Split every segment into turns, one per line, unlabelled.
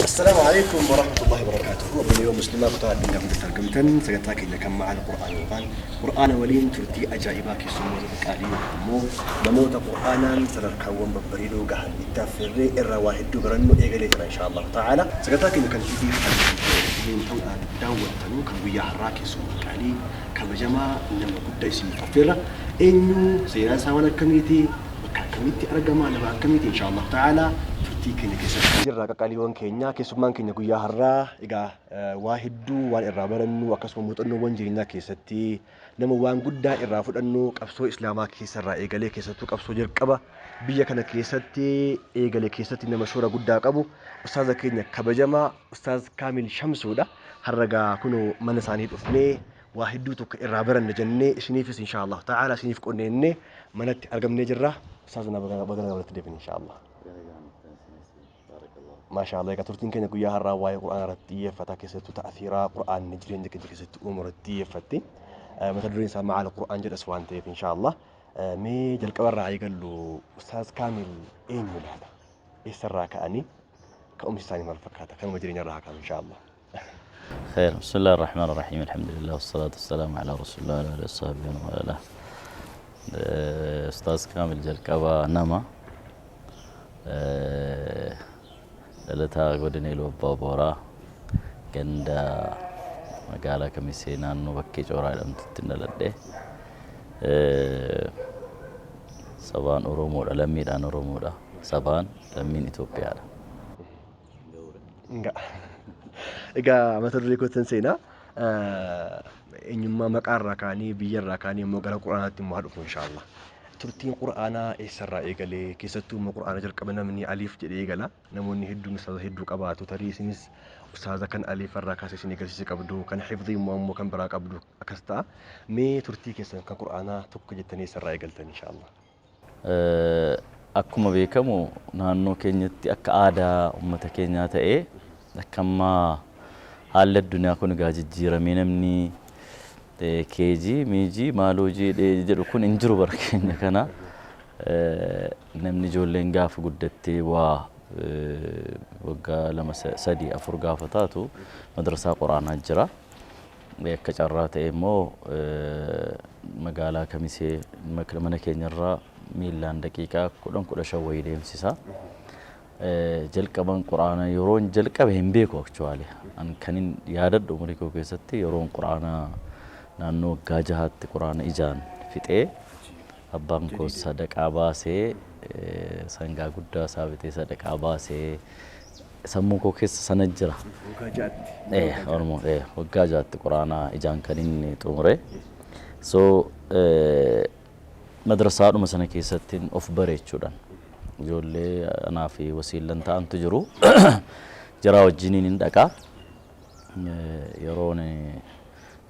Assalaamu alaikum warahmatullahi wabarakatuhu. Obboleewwan muslimaa kutaa addunyaa hundatti argamtan, sagantaa keenya kan ma'aal Qur'aan yookaan Qur'aana waliin turtii ajaa'ibaa keessummoota qaqqaalii yookaan immoo namoota Qur'aanaan sadarkaawwan babbareedoo gahan itti affeerree irraa waa hedduu barannu eegalee jira, insha Allahu ta'ala. Sagantaa keenya kan TV waliin ta'uudhaan daawwattanu kan guyyaa har'aa keessummaa qaalii kabajamaa nama guddaa isiniif affeerra. Eenyu? Seenaan isaa waan akkamiiti? Bakka akkamitti argama? Nama akkamiiti? Insha Allahu ta'ala turtii keenya keessatti. Jirra qaqqaaliiwwan keenya, keessummaan keenya guyyaa har'aa egaa waa hedduu waan irraa barannu, akkasuma muuxannoowwan jireenyaa keessatti nama waan guddaa irraa fudhannu, qabsoo islaamaa keessa irraa eegalee, keessattuu qabsoo jalqaba biyya kana keessatti eegale keessatti nama shoora guddaa qabu, ustaaza keenya kabajamaa Ustaaz Kaamil Shamsuudha. Har'a gaa kunoo mana isaanii dhufnee waa hedduu tokko irraa baranna jennee isiniifis insha Allah ta'ala isiniif qonneennee manatti argamnee jirra. Ustaaz, na baga baga walitti deebine, insha Allah. Maashaa Allah, egaa turtiin keenya guyyaa har'aa waa'ee Qur'aana irratti xiyyeeffata, keessattuu ta'athiiraa Qur'aanni jireenya keenya keessatti uumu irratti xiyyeeffatti. Mata dureen isaa Ma'aal Qur'aan jedhas waan ta'eef, insha Allah. Mee jalqaba irraa eegallu, Ustaaz Kaamil eenyu laata? Eessarraa ka'anii? Ka'umsi isaanii maal fakkaata? Kanuma jireenya irraa haa kaanu, insha Allah.
خير، بسم الله الرحمن الرحيم، الحمد لله والصلاة والسلام على رسول الله وعلى آله وصحبه ومن والاه. Ustaaz Kaamil jalqaba nama dhalataa godina Iluu Abbaa Booraa, ganda magaalaa Kamisee naannoo Bakkee Cooraa jedhamtutti dhaladhe. Sabaan Oromoodha, lammiidhaan Oromoodha, sabaan lammiin Itoophiyaadha.
Egaa mata duree kootan seenaa. Eenyummaa maqaa irraa kaanii, biyya irraa kaanii immoo gara Qur'aanaatti immoo haa dhufu, insha Allah. Turtiin Qur'aanaa eessarraa eegalee? Keessattuu immoo Qur'aana jalqaba namni aliif jedhee eegala. Namoonni hedduun ustaaza hedduu qabaatu. Tarii isinis ustaaza kan aliif irraa kaasee isin eegalsiise qabdu, kan hifdii immoo kan biraa qabdu akkas ta'a. Mee turtii keessan kan Qur'aanaa tokko jettanii eessarraa eegaltan, insha Allah?
Akkuma beekamu naannoo keenyatti akka aadaa uummata keenyaa ta'ee, akka ammaa haalli addunyaa kun egaa jijjiiramee namni keejii miijii maaloo jedhee jedhu kun hin jiru bara keenya kana. Namni ijoolleen gaafa guddattee waa waggaa 2, 3, 4 gaafa taatu madrasaa quraanaa jira. Akka carraa ta'e immoo magaalaa Kamisee mana keenyarraa miillaan daqiiqaa 10, 15 wayii deemsisa. Jalqaban quraana yeroon jalqabe hin beeku actually. An kanin yaadadhu umurii koo keessatti yeroon quraana naannoo waggaa 6tti quraana ijaan fixee, abbaan koo sadaqaa baasee, sangaa guddaa isaa bitee sadaqaa baasee, sammuu koo keessa sana jira.
Waggaa 6tti.
Oromoo waggaa 6tti quraana ijaan kan inni xumure. So madrasaadhuma sana keessatti of bare jechuudhaan. Ijoollee anaa fi wasiillan ta'antu jiru. Jaraa wajjiniin hin dhaqaa. Yeroon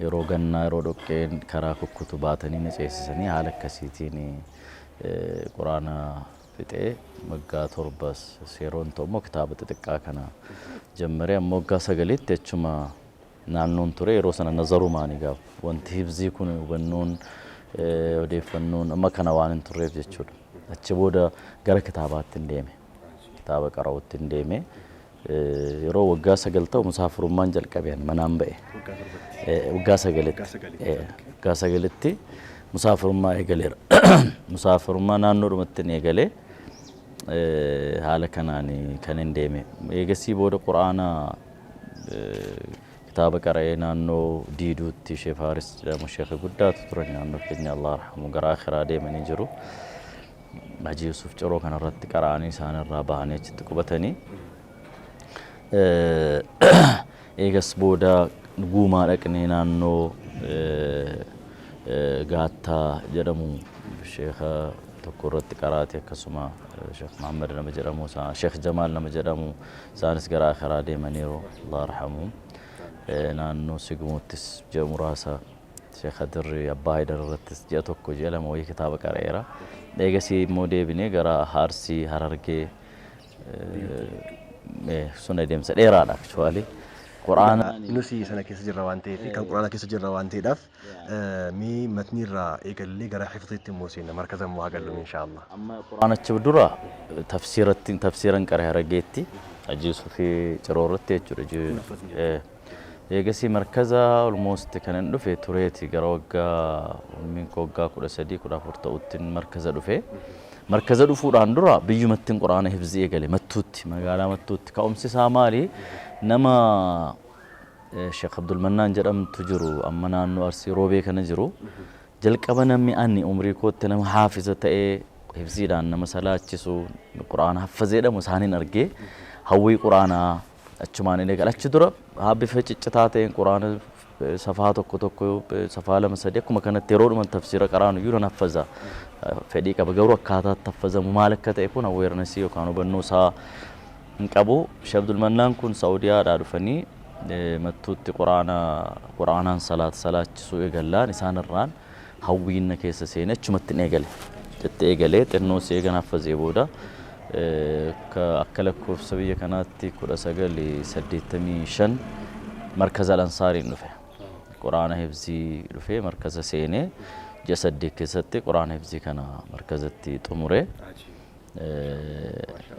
yeroo gannaa yeroo dhoqqeen karaa kukkutu baatanii na ceesisanii, haala akkasiitiin quraana fixee, waggaa 7 yeroon ta'u immoo kitaaba xixiqqaa kana jammaree, ammoo waggaa 9tti achuma naannoon ture. Yeroo sana nazarumaan egaa wanti hifzii kun hubannoon odeeffannoon amma kana waan hin turreef jechuudha. Achi booda gara kitaabaatti hin deeme. Kitaaba qara'uutti hin deeme. Yeroo waggaa 9 ta'u musaafirummaan jalqabe, ani manaan ba'e.
Waggaa 7tti.
Waggaa 9tti. Waggaa 9tti musaafirummaa eegaleera. Musaafirummaa naannoodhumatti hin eegalee, haala kanaan kan hin deeme. Eegasii booda quraana kitaaba qara'ee naannoo Diiduutti Sheekh Faaris jedhamu, sheekha guddaatu turan naannoo keenya, Allah arhamu, gara akhiraa deemanii jiru. Haji Yusuf Ciroo kanarratti qara'anii isaanirraa bahanii achitti qubatanii. Eegas booda Guumaa dhaqnee naannoo Gaattaa jedhamu sheekha tokko irratti qaraate, akkasuma Sheekh Muhammad nama jedhamu, Sheekh Jamaal nama jedhamu, isaanis gara akhiraa deemaniiru, Allah arhamu. Naannoo Sigmoottis ji'a muraasa Sheekh Hadirri Abbaa Haydar irrattis ji'a 1, ji'a 2 wayii kitaaba qara'eera. Eegasii immoo deebinee gara Arsii, Harargee, sun adeemsa dheeraadha actually.
Quraana Nusi sana keessa jirra waan ta'eef, kan quraana keessa jirra waan ta'eedhaaf, mee matni irraa eegallee gara hifziitti immoo seenna, markaza immoo haa gallu, insha Allah.
Amma quraanacha dura tafsiiratti tafsiiran qare Harargeetti. Hajii Yusufii Ciroo irratti jechuudha. Eegasii markaza almost kan hin dhufe tureeti gara waggaa umriin koo waggaa 13 14 ta'utti markaza dhufe. Markaza dhufuudhaan dura biyyumattiin quraana hifzii eegale Mattuutti, magaalaa Mattuutti. Ka'umsi isaa maali? Nama Sheekh Abdulmannaan jedhamtu jiru amma naannoo Arsii Roobee kana jiru. Jalqaba namni ani umrii kootti nama haafiza ta'ee hifziidhaan nama salaachisu quraana haffazee jedhamu isaaniin argee hawwii quraanaa achumaan hin eegale. Achi dura bifa ciccitaa ta'een quraana safaa tokko tokko, safaa lama sadii akkuma kanatti yeroodhuma tafsiira qaraanu iyyuu nan haffaza. Fedhii qaba garuu akkaataatti haffazamu maal akka ta'e kun awareness yookaan hubannoo isaa hin qabu. Sheekh Abdulmannaan kun Saawudiyaadhaa dhufanii Mattuutti quraana quraanaan salaata salaachisuu eegallaan isaan irraan hawwiin na keessa seenee achumatti hin eegale. Itti eegalee xinnoo si eegan haffazee booda akka lakkoofsa biyya kanaatti 1985 markaza Al-Ansaariin dhufe. Quraana hifzii dhufee markaza seenee ji'a 8 keessatti quraana hifzii kana markazatti xumure.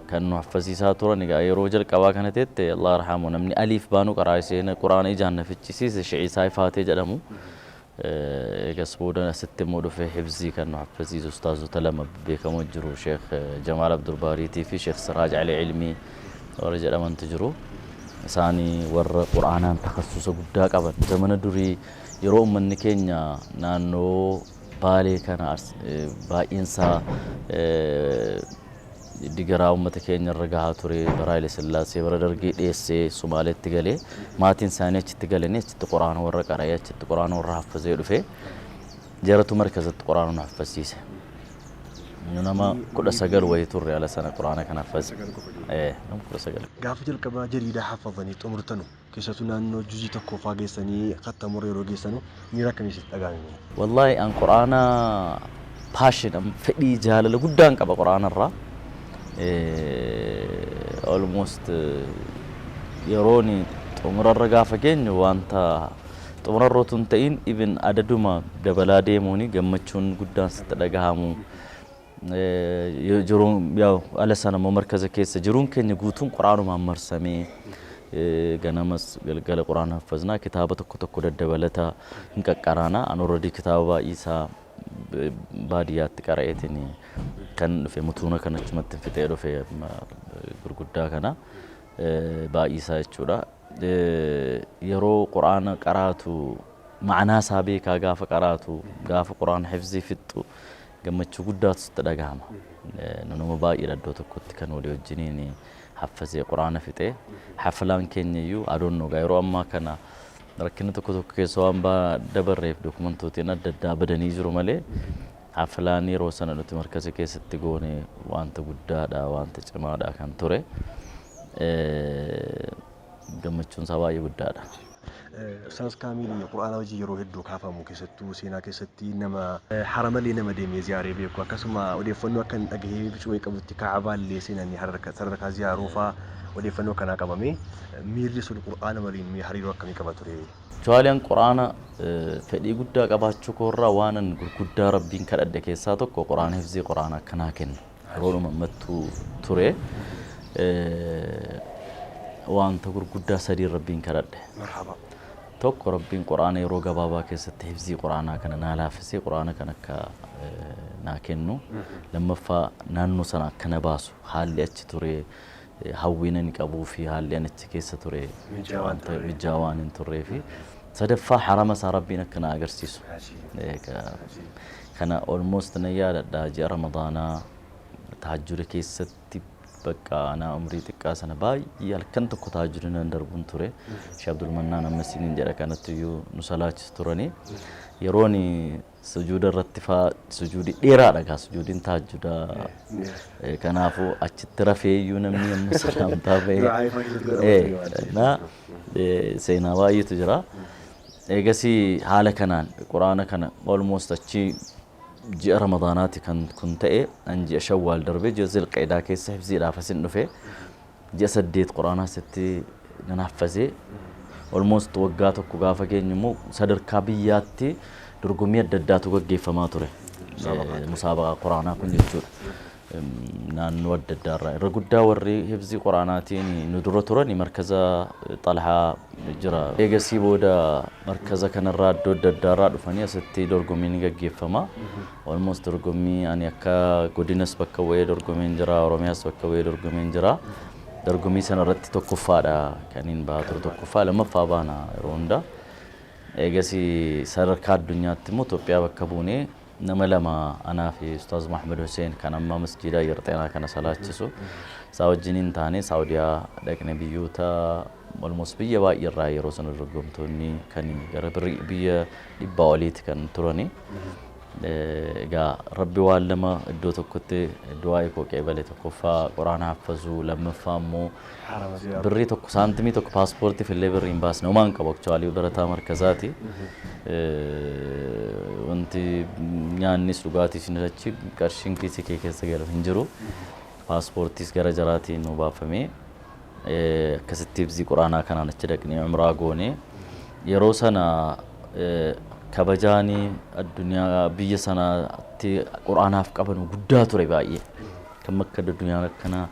Kan nu haffasiisaa turan egaa yeroo jalqabaa kana teette Allah yarhamu namni aliif baanu qaraa seena quraana ijaan na ficcisiise She'iisaa Ifaatee jedhamu. Eegas booda asitti immoo dhufee hifzii kan nu haffasiisu ustaazota lama beekamoo jiru, Sheekh Jamaal Abdulbaariitii fi Sheekh Siraaj Ali Ilmii warra jedhamantu jiru. Isaanii warra quraanaan takassusa guddaa qaban zamana durii yeroo ummanni keenya naannoo Baalee kana baay'eensaa digaraa uummata keenya irra gahaa ture bara Haile Sillaasee, bara Dargii dheessee Sumaaleetti galee maatiin isaanii achitti galanii achitti quraana warra qara'ee achitti quraana warra haffazee dhufe jaratu markazatti quraana nu haffasiise. Nu nama 19 wayii turre ala sana quraana kana haffase. Nama 19.
Gaafa jalqabaa jariidaa haffazanii xumurtanu, keessattuu naannoo juzii tokkoffaa geessanii kattamurra yeroo geessanu miira akkamii sitti dhagahame?
Wallahi an qur'aana passion, fedhii jaalala guddaan qaba qur'aana irraa. Almost yeroon xumurarra gaafa geenyu wanta xumurarra otoo hin ta'in even adaduma dabalaa deemuuni gammachuun guddaan sitti dhagahamu. Jiruun yaa'u ala sana immoo markaza keessa jiruun keenya guutuun qur'aanumaan marsamee ganamas galgala qur'aana haffaznaa, kitaaba tokko tokko daddabalata hin qaqqaraana. An already kitaaba baay'ee isaa baadiyyaatti qara'eetiin kan dhufe, mutuuna kan achumatti fixee dhufe gurguddaa kana baay'ee isaa jechuudha. Yeroo qur'aana qaraatu ma'anaa isaa beekaa gaafa qaraatu, gaafa qur'aana hifzii fixxu gammachuu guddaatu sitti dhagahama. Nu nama baay'eedha iddoo tokkotti kan walii wajjiniin haffazee quraana fixee. Haflaan keenya iyyuu adoonnoo gaa yeroo ammaa kana rakkina tokko tokko keessa waan dabarreef dokumentootiin adda addaa badanii jiru malee haflaan yeroo sana nuti markaza keessatti goone wanta guddaadha, wanta cimaadha kan ture. Gammachuun isaa baay'ee guddaadha.
Ustaaz Kaamiil Qur'aana hojii yeroo hedduu kaafamu, keessattuu seenaa keessatti nama haramalee nama deemee ziyaaree beeku, akkasuma odeeffannoo akka hin dhagahee bicuu qabutti Kaabaallee seenanii sadarkaa ziyaaruu fa'aa odeeffannoo kanaa qabame, miirri sun Qur'aana waliin hariiroo akkamii qaba ture?
Actually quraana fedhii guddaa qabaachuu koorraa waanan gurguddaa Rabbiin kadhadhe keessaa tokko quraana hifzii quraana akkanaa kennu yeroodhuma ammattuu ture. Wanta gurguddaa sadii Rabbiin kadhadhe.
Marhaba.
Tokko, Rabbiin quraana yeroo gabaabaa keessatti hifzii quraanaa kana naa laaffisee quraana kana akka naa kennu. Lammaffaa, naannoo sana akka na baasu, haalli achi ture, hawwiin ani qabuu fi haalli ani achi keessa ture mijaawaa waan hin turree fi sadaffaa, harama isaa Rabbiin akka na agarsiisu. Kana almost na yaadadha, ji'a Ramadaanaa tahajjuda keessatti bakka anaa umrii xiqqaa sana baay'ee halkan tokko tahajjuda nan darbuun ture. Sheekh Abdulmannaan amma isiniin jedha kanatti iyyuu nu salaachisu turanii. Yeroon sujuuda irratti faa sujuudi dheeraadha gaa sujuudiin tahajjudaa. Kanaafuu achitti rafee iyyuu namni amma salaamtaa bahee na seenaa baay'eetu jira. Eegasii haala kanaan quraana kana almost achi ji'a Ramadaanaati kan kun ta'e, an ji'a Shawwaal darbee ji'a Zilqeedaa keessa hifziidhaaf asin dhufe, ji'a 8 quraana asitti nan haffazee almost waggaa tokko gaafa geenyu immoo sadarkaa biyyaatti dorgommii adda addaatu gaggeeffamaa ture. Musaabaqaa quraanaa kun jechuudha. Naannoo adda addaarraa irra guddaa warri hifzii quraanaatiin nu dura turan markaza Xalhaa jira. Eegasii booda markaza kanarraa iddoo adda addaarraa dhufanii asitti dorgommiin ni gaggeeffama. Almost dorgommii ani akka godinas bakka bu'ee dorgomeen jira, Oromiyaas bakka bu'ee dorgomeen jira. Dorgommii sana irratti tokkoffaadha kan hin bahaa ture, tokkoffaa lammaffaa baana yeroo hunda. Eegasii sadarkaa addunyaatti immoo Itoophiyaa bakka buunee nama lama, anaa fi Ustaaz Mahmud Hussein kan amma masjiida Ayyar Xeenaa kana salaachisu, isaa wajjiniin taanee Saawudiyaa dhaqne. Biyyoota almost biyya baay'ee irraa yeroo sana dorgomtoonni kan gara biyya 100 oliiti kan turani. Egaa Rabbi waan lama iddoo tokkotti du'aa koo qeebale: tokkoffaa quraana haffazuu, lammaffaa immoo birrii tokko, saantimii tokko, paaspoortiif illee birrii hin baasne. Homaa hin qabu, actually barataa markazaati. Wanti nyaannis dhugaatiis hin achi qarshiin kiisii kee keessa galu hin jiru. Paaspoortiis gara jaraatiin nu baafamee akkasitti hifzii quraanaa kanaan achi dhaqnee umraa goone. Yeroo sana kabajaanii addunyaa biyya sanaatti quraanaaf qaban guddaa ture baay'ee. Kan akka addunyaan akkanaa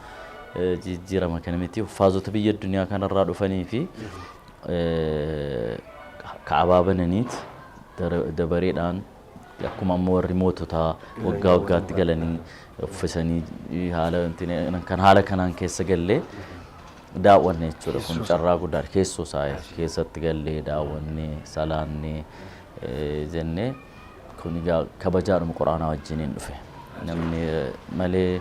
jijjiirama kana miti. Huffaazota biyya addunyaa kanarraa dhufanii fi ka'abaa bananiit dabareedhaan akkuma amma warri moototaa waggaa waggaatti galanii uffisanii haala kan haala kanaan keessa gallee daawwanne jechuudha. Kun carraa guddaadha. Keessoo isaa keessatti gallee daawwannee salaannee jennee, kun egaa kabajaadhuma quraanaa wajjiniin dhufe. Namni malee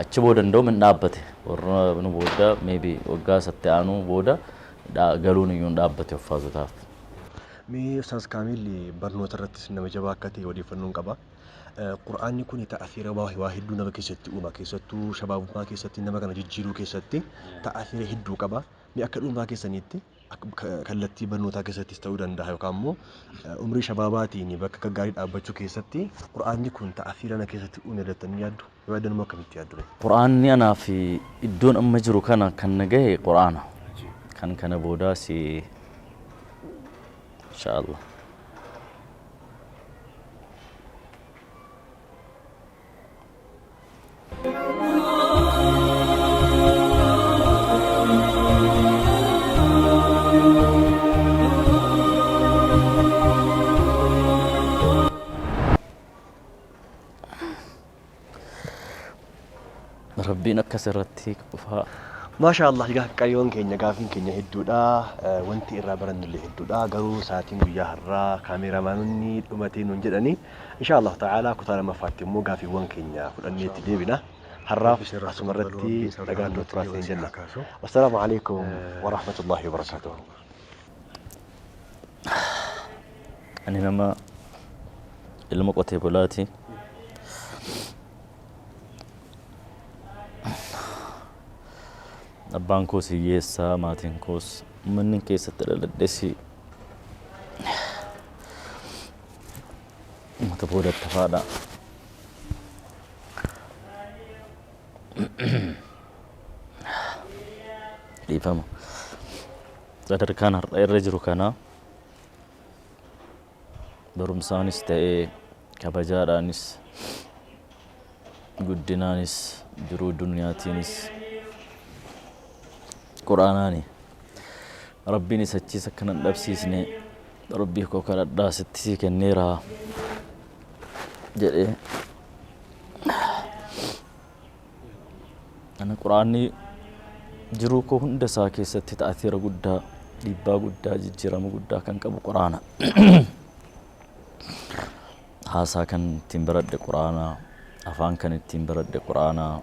achi booda danda'u min dhaabbate. Warra nu booda maybe waggaa isatti aanuu booda galuun iyyuu hin dhaabbate uffaazotaaf.
Mee Ustaaz Kaamil, barnoota irrattis nama jabaa akka ta'e odeeffannoon qaba. Qur'aanni kun ta'asiira waa hedduu nama keessatti uuma, keessattuu shabaabummaa keessatti nama kana jijjiiruu keessatti ta'asiira hedduu qaba. Mee akka dhuunfaa keessaniitti, kallattii barnootaa keessattis ta'uu danda'a yookaan immoo umrii shabaabaatiin bakka gaggaarii dhaabbachuu keessatti, Qur'aanni kun ta'asiira na keessatti uume jettanii yaaddu? Yoo yaaddan immoo akkamitti yaaddu?
Qur'aanni anaaf iddoon amma jiru kana kan na gahe Qur'aana. Kan kana boodaas inshaallah. Rabbiin akkas irratti qofaa.
Maashaa Allah, egaa qayyoo keenya, gaafiin keenya hedduudha. Wanti irraa barannullee hedduudha. Garuu sa'aatiin guyyaa har'aa kaameeraamaanonni dhumatee nuun jedhani. Insha Allah ta'ala kutaa lammaffaatti immoo gaafiiwwan keenya fudhannee itti deebina. Har'aaf asuma irratti nagaan nu turaa isin jenna. Wassalaamu alaikum wa rahmatullahi wa barakaatuh.
Ani nama ilma qotee bulaati. Abbaan koos hiyyeessaa, maatiin koos, manni keessatti dhaladhes uummata boodatti hafaadha. Dhiifama. Sadarkaan har'a irra jiru kana barumsaanis ta'ee, kabajaadhaanis, guddinaanis, jiruu duniyaatiinis quraanaani. Rabbiin isa achiis akka nan dhabsiisne Rabbii koo kadhadhaa, sitti sii kenneera jedhee. Ana quraanni jiruu koo hunda isaa keessatti ta'atiira guddaa, dhiibbaa guddaa, jijjiirama guddaa kan qabu quraana. Haasaa kan ittiin baradhe quraana, afaan kan ittiin baradhe quraana,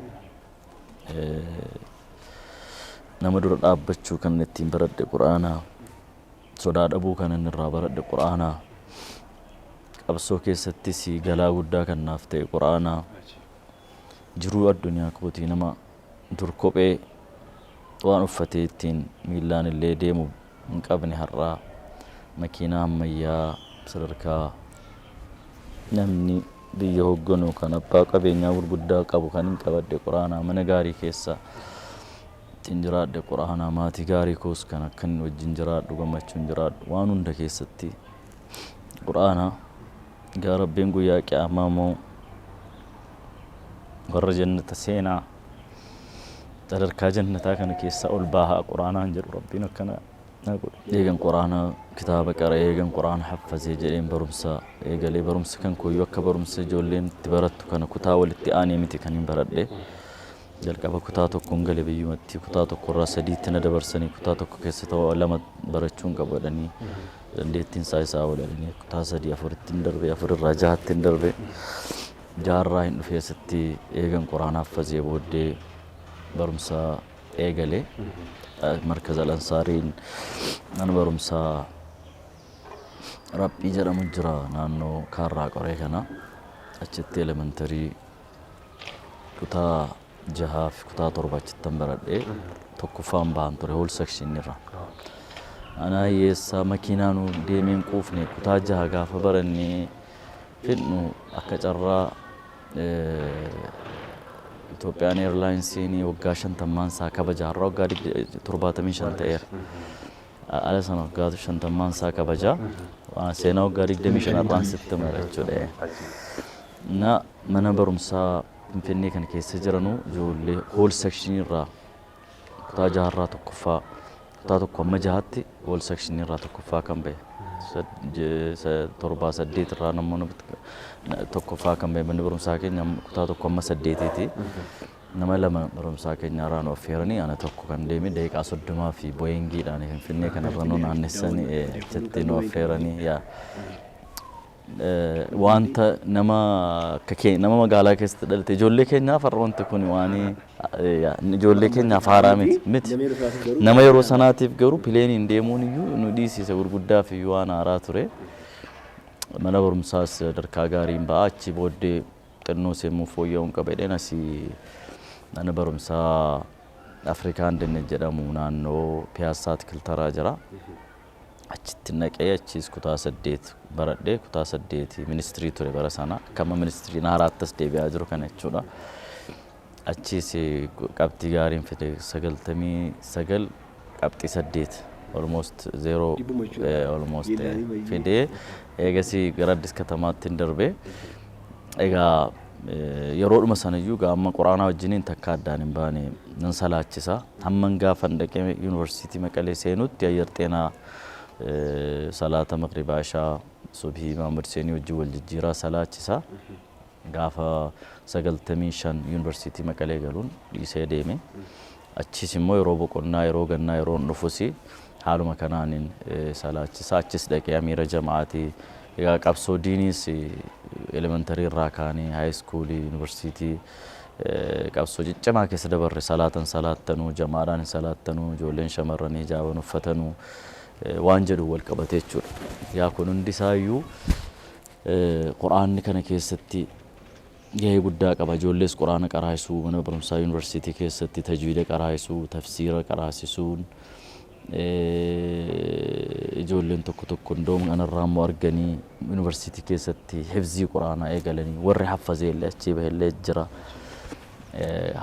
nama dura dhaabbachuu kan ittiin baradhe quraana, sodaa dhabuu kan inni irraa baradhe quraana, qabsoo keessattis galaa guddaa kan naaf ta'e quraana. Jiruu addunyaa kootii nama dur kophee waan uffatee ittiin miillaan illee deemu hin qabne har'aa makiinaa ammayyaa sadarkaa namni biyya hogganu kan abbaa qabeenyaa gurguddaa qabu kan hin qabadhe quraanaa, mana gaarii keessa ittiin jiraadhe quraanaa, maatii gaarii koos kan akkan wajjin jiraadhu, gammachuun jiraadhu, waan hunda keessatti quraanaa. Gaa Rabbiin guyyaa qiyaamaa immoo Warra jannata seenaa sadarkaa jannataa kana keessa ol baahaa quraanaan jedhu Rabbiin akkana na godhe. Eegan quraana kitaaba qara'ee, eegan quraana haffazee jedheen barumsa eegalee. Barumsa kan kooyyuu akka barumsa ijoolleen itti barattu kana kutaa walitti aanee miti kan hin baradhe. Jalqaba kutaa tokkoon gale biyyumatti, kutaa tokkorraa sadiitti na dabarsanii, kutaa tokko keessa ta'uu lama barachuun qabu jedhanii, dandeettiin isaa isaa ol jedhanii, kutaa sadii afuritti hin darbe, afurirraa jahatti hin darbe, jaharraa hin dhufee asitti eegan quraana haffazee booddee barumsa eegale. Markaza Al-Ansaariin mana barumsaa Raphii jedhamu jira naannoo Kaarraa Qoree kana, achitti elementarii kutaa jahaa fi kutaa torba achittan baradhe. Tokkoffaan bahan ture whole section irra. Anaa hiyyeessaa makiinaanuu deemeen quufne. Kutaa jaha gaafa barannee fidnu akka carraa Itoophiyaan Airlinesiin waggaa 50n isaa kabaja. Har'a waggaa 75 ta'eera. Ala sana waggaa 50n isaa kabaja. Seenaa waggaa 25 har'aan sitti mara jechuudha. Na mana barumsaa Finfinnee kana keessa jiranuu ijoollee whole section irraa kutaa jaharraa tokkoffaa, kutaa tokko amma jahaatti whole section irraa tokkoffaa kan bahe, torbaa saddeet irraa namoonni tokkoffaa kan bahe, manni barumsaa keenya kutaa tokko amma saddeetiiti. Nama lama barumsaa keenya irraa nu affeeranii, ana tokko kan deeme, daqiiqaa 30 fi Boeing-iidhaan Finfinnee kanarra nu naannessanii achitti nu affeeranii yaa. Wanta nama akka kee nama magaalaa keessatti dhalate, ijoollee keenyaaf har'a wanti kun waan ijoollee keenyaaf haaraa miti. Nama yeroo sanaatiif garuu pileeniin deemuun iyyuu nu dhiisisa, gurguddaaf iyyuu waan haaraa ture. Mana barumsaas sadarkaa gaariin ba'a. Achi booddee xinnoo seemuu fooyya'uun qaba jedheen asii mana barumsaa Afrikaa Andinet jedhamu naannoo Piyaassaa Atikiltaraa jira. Achitti naqee achiis kutaa saddeet baradhee. Kutaa saddeeti ministirii ture bara sana, akka amma ministiriin haaraattas deebi'aa jiru kana jechuudha. Achiis qabxii gaariin fide, 99.8, almost zero almost fidee eegasii gara Addis Katamaatti hin darbe. Egaa yeroodhuma sanayyuu amma quraanaa wajjiniin takka addaan hin baane, nan salaachisa. Hamman gaafan dhaqee yuunivarsiitii Maqalee seenutti ayyar xeenaa salaata maqribaa, ishaa, subhii Maamud Seenii wajjin wal jijjiiraa salaachisa. Gaafa 95 yuunivarsiitii Maqalee galuun dhiisee deeme. Achis immoo yeroo boqonnaa, yeroo gannaa, yeroo dhufus haaluma kanaanin salaachisa. Achis dhaqee amiira jama'aatii. Egaa qabsoo diiniis elementarii irraa kaanee high schoolii, yuunivarsiitii qabsoo ciccimaa keessa dabarre. Salaatan salaattanuu, jamaadhaan hin salaattanuu, ijoolleen shamarran hijaaban uffatanuu waan jedhu wal qabate jechuudha. Yaa kun hundi isaayyuu quraanni kana keessatti gahee guddaa qaba. Ijoollees quraana qaraasisuu, mana barumsaa yuunivarsiitii keessatti tajwiida qaraasisuu, tafsiira qaraasisuun, ijoolleen tokko tokko indoom kanarraa immoo arganii yuunivarsiitii keessatti hifzii quraanaa eegalanii, warri haffazee illee achii bahellee jira.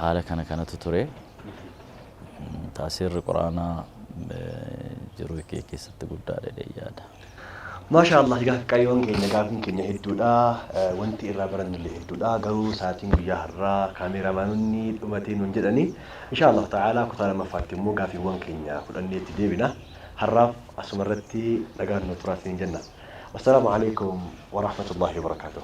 Haala kana kanatu ture. Taasirri quraanaa jiruu kee keessatti guddaadha jedhee yaada.
Maashaa Allah, egaa qaqqaaliiwwan keenya, gaafiin keenya hedduudha. Wanti irraa barannu illee hedduudha. Garuu sa'aatiin guyyaa har'aa kaameeraamaanonni dhumatee nuun jedhanii, insha Allah ta'ala kutaa lammaffaatti immoo gaafiiwwan keenya fudhannee itti deebina. Har'aaf asuma irratti nagaan nu turaa isiniin jenna. Wassalaamu alaikum wa rahmatullahi wa barakaatuh.